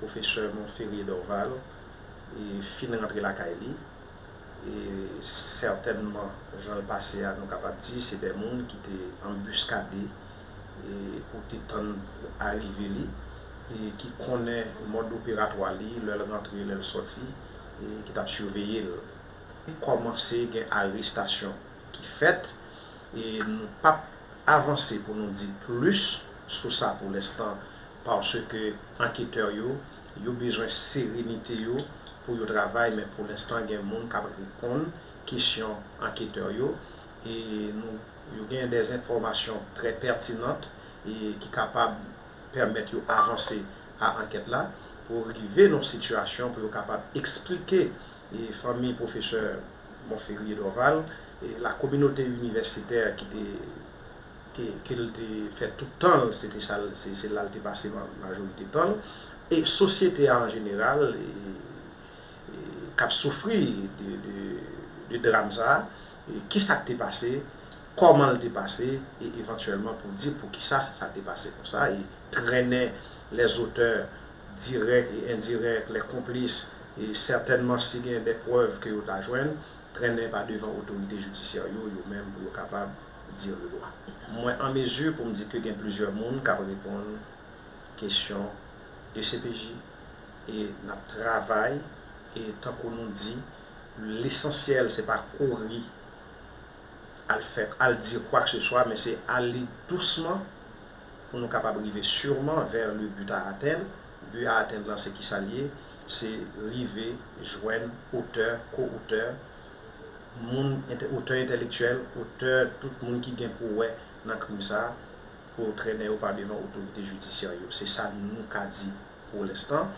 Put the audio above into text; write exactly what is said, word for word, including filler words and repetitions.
Pwofesè Monferrier Dorval e fin rantre lakay li. E sètènman, jan l pase a, nou kapab di se de moun ki te anbiskade e pou te tann arive li, e ki konnen mòd operatwa li, lè l rantre, lè l sòti, e ki t ap siveye l. Kòmanse gen arestasyon ki fèt, e nou p ap avanse pou nou di plis sou sa pou lenstan, paske anketè yo, yo bezwen serenite yo pou yo travay, men pou lenstan gen moun k ap reponn kesyon anketè yo, e nou, yo gen de enfòmasyon trè pètinan e ki kapab pèmèt yo avanse a ankèt la pou rive nan sitiyasyon pou yo kapab eksplike e fanmi pwofesè Monferrier Dorval, e la kominote inivèsitè ki te ke, ke l te fè tout tan l, se te sa l, se, se la l te pase ma- majorite tan l, e sosyete a an jeneral, e, e, k ap soufri de, de, de dram sa a, e kisa k te pase, kòman l te pase, e evantyèlman pou di poukisa sa te pase konsa, e trennen lèzotè dirèk e endirèk, lè konplis, e sètènman si gen de prèv ke yo ta jwenn, trennen pa devan otorite jidisyè yo, yo menm pou yo kapab di le dwa. Mwen an mezi pou m di ke gen plizyè moun k ap reponn kesyon D C P J, e n ap travay, e tankou nou di, lesansyèl se pa kouri al fè, al di kwakeseswa, men se ale dousman pou nou kapab rive sûrement vers le but à atteindre. But à atteindre lan se kisa l ye? Se rive jwenn otè, ko-otè, moun, ente- otè entèlektyèl, otè, tout moun ki gen pou wè nan krim sa a, pou trennen yo pa devan otorite jidisyè yo. Se sa nou ka di pou lenstan.